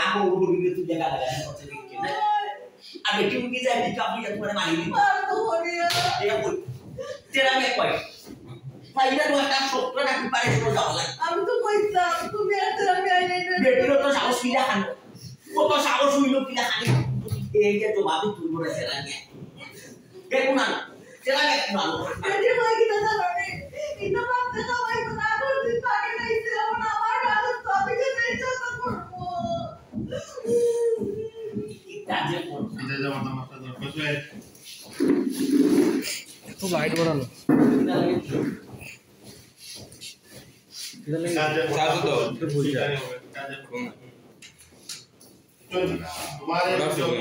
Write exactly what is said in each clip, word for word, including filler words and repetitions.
আমার বউরে তুই গালাগালি করতে দেখি না। আর বেটি উঠে যায়, পিক আপ হয়ে তোমার মারি দিবো। আর তো করিয়া। এটা কই? তেরা মে কয়? ভাই, এটা তোমার একটা শক্ত না কি পারে শুনে যাওয়া লাগে। আমি তো কইতাম, তুমি আর তেরা মে আইলে না। বেটিরও তো সাহস কিলা খানো। কত সাহস হইল কিলা খালি। এই যে জবাবই তুলবো না তেরা মে। দেখো না, তেরা মে একটু ভালো। বেটি ভাই কিতা জানো রে? এটা ভাবতে সবাই তো না করে দিন পারে না, এই তেরা মে আমার রাজত্ব আমি যে নেই যত করবো। কিতা যে করবো। এটা যে আমার মাথা ধর, বসে। একটু লাইট বাড়ানো। চার্জ দাও। তোমার এই ওরা সবাই।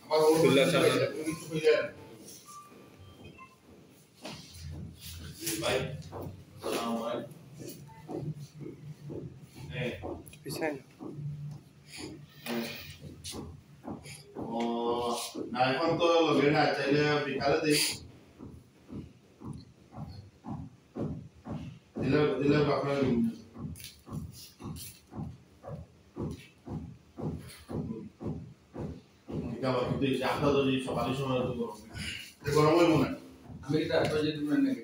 আমার ওর খুল্লা চার্জ। ভাই, সালাম ভাই। হ্যাঁ। পিছনে। ও, না, এখন তো লগে না, চাইলে বিকালে দেই। দিলে, দিলে আপনার এটা আবার কিন্তু এই যে আপনার যদি সকালের সময় তো গরম, তো গরম হইব না। আমি এটা আপনার যদি মনে নেই।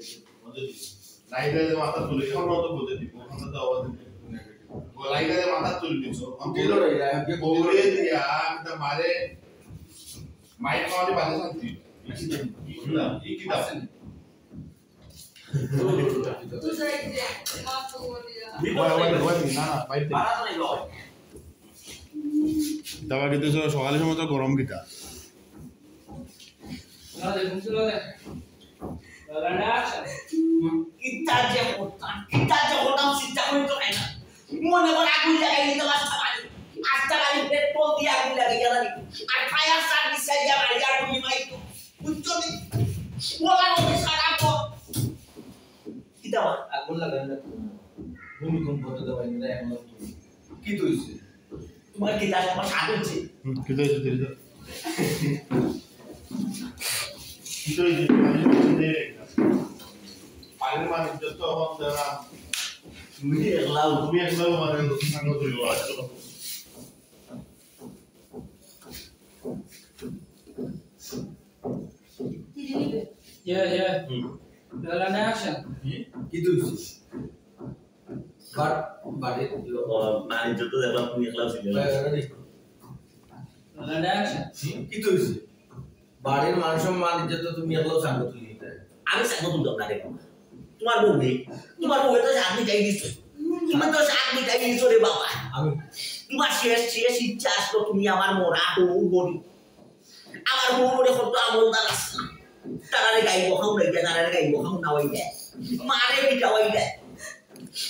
লাইটে যে মাথা তুলে, এখন তো বুঝে দিব, ওখানে তো আওয়াজ নেই। ও লাইটে যে মাথা তুলে দিছো, আমি দিল রে, আমি বউরে দিয়া, আমি তো মারে, মাইক মারে বাজে শান্তি। না, এই কি দাস? ওই, ওই, ওই, না, না, বাইরে থেকে। দাবা কিন্তু সব সকালের সময় তো গরম কিতা। কিতা যে করতাম, কিতা যে করতাম, চিন্তা করি তো খাই না। মনে কর আগুন লাগাই দিতাম আস্তা বাড়ি, আস্তা বাড়ি পেট্রোল দিয়া আগুন লাগাই গেলাম। আর ফায়ার সার্ভিস আইয়া বাড়ি আগুন নিবাই তো। বুঝছো নি? ওরা ওই সারা পথ। কিতা বা? আগুন লাগাই না। ভূমিকম্প তো দেওয়াই না, এখন আর কি? কি তো হইছে? তোমার কিতা, তোমার সাত হইছে? হুম, কিতা হইছে, কিতা হইছে? কিতা হইছে? পানির মালিক যত হন তারা। তুমি একলাও, তুমি একলাও মানে সাঙ্গ ধরিব। ইয়ে, ইয়ে। হুম। তাহলে না আসেন। হুম? কি তুই? বাট, বাড়ি। ও, মানে যত দেখলাম তুমি একলাও ছিলে। বাড়ি, বাড়ি। তাহলে না আসেন। হুম? কি তুই? বাড়ির মান সম্মান ইজ্জত তো তুমি একলাও সাঙ্গ তুলি নিতে। আমি সাঙ্গ তুলতাম না রে বাবা। তোমার বউরে, তোমার বউরে তো সাত মিটাই দিছো। তুমি তো সাত মিটাই দিছো রে বাবা। আমি তোমার শেষ, শেষ ইচ্ছা আসলো তুমি আমার মরা বউ বলি। আমার বউ বলে কত আমলদার আছে। তারারে গাইব খাও নাই, তারারে গাইব খাও না হই যায়। মারে পিটা হই যায়।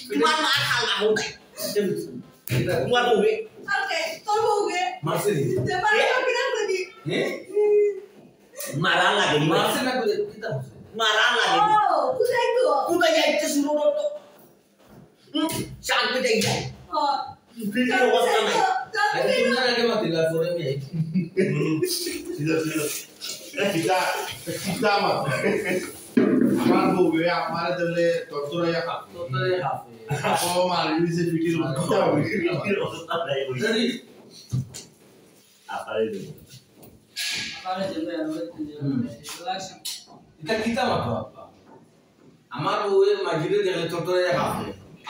তোমার মা খাল না হো নাই। তোমার বউরে। আরে, তোর বউরে। মারছে নি? তে মারে এ? তোর কিনা করি? হ্যাঁ? মারা লাগে নি। মারছে না করে, কিতা মারছে? মারা লাগে নি। ও, কোথায় তো? কোথায় যাইতে শুরু করতো? হুম, চার মিটাই যায়। ও। পৃথিবীর অবস্থা নাই। আরে, তুমি না আগে মাতিলা, পরে আমি আইছি। হুম, ঠিক আছে, ঠিক আছে। এ, কিতা, কিতা আমার? আমার বউয়ে আমারে দিলে তরতরাইয়া খাবে। তরতরাইয়া খাবে। ও মারি দিছে পিঠির উপর। কিতা হবে? পৃথিবীর অবস্থা নাই, ওই। জানি। আপারে দেবো। আপারে দেবো, আমি হুম। এটা কিতা মাতো আপা? আমার বউয়ে মাগিরে দেখলে তরতরাইয়া খাবে।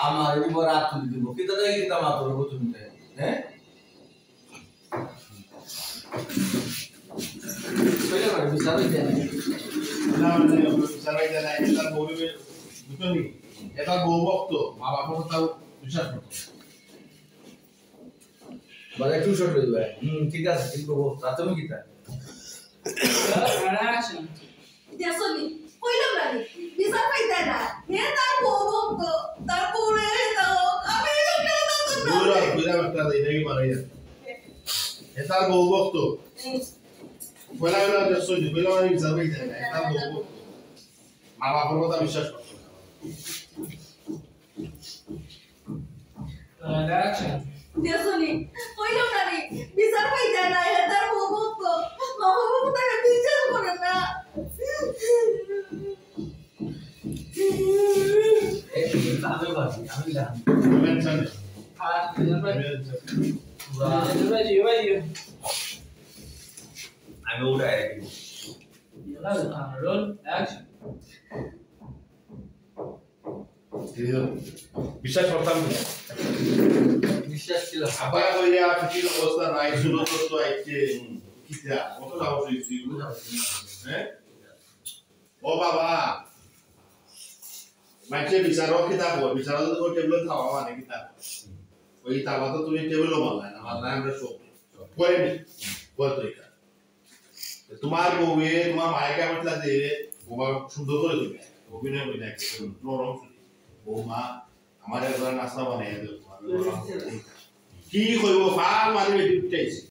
আমার এই বড় রাত তুলি দিব। কিতা দেখে কিতা মাতো রবো তুমি তাই? হ্যাঁ? কইলে মানে বিচার হইতে না। না, মানে, বিচার হইতে না। এটা বউরে বুঝছো নি? এটা বউ ভক্ত, মা বাবার কথাও বিশ্বাস করতো। বলে, একটু ছোট হয়ে যাবে। হুম, ঠিক আছে, কিন্তু ও প্রাথমিক কিতা? দেখছো নি? কইলাম না নি? বিচার পাইতে না। হে তার বউ ভক্ত, তার বউরে হে তার বউ। আমি এই লোকটাকে তো তোর দূর হ, দূর হ, একটা দেই, দেখি মারাই যায়। হে তার বউ ভক্ত। হুম। কইলাম না, দেখছো নি? কইলাম আমি বিচার পাইতে না। হে তার বউ ভক্ত। মা বাবার কথা বিশ্বাস করতো না। দেখছো নি? কইলাম না নি? বিচার পাইতে না, হে তার বউ ভক্ত। মা বাবা তাকে বিচার করে না। এই, আমি পারছি, আমি জানি। আমি জানি। আর, আমি উঠাই দিব। বিশ্বাস করতাম না। বিশ্বাস ছিল। আবার কইরা পৃথিবীর অবস্থা নাই, ষোলো তত্ত্ব আইছে। কিতা? কত সাহস হইছে? হ্যাঁ? ও বাবা, মানষে বিচারক কিতা কয়? বিচারক যদি কয় টেবুলে থাবা মানে কিতা? ওই থাবা তো তুমি টেবুলও মানলায় না, মানলায় আমরা সব। কয় নি? কয় তো এটা। তোমার বউয়ে, তোমার মায়েকে বলছিলা যে, বৌমা সুন্দর করে তুমি অভিনয় করে একদম নরম সুরে। বৌমা, আমার একবার নাস্তা বানাই দেবো, তোমার বৌমা। কি কইবো? ফাল মারি বেটি উঠাইছে।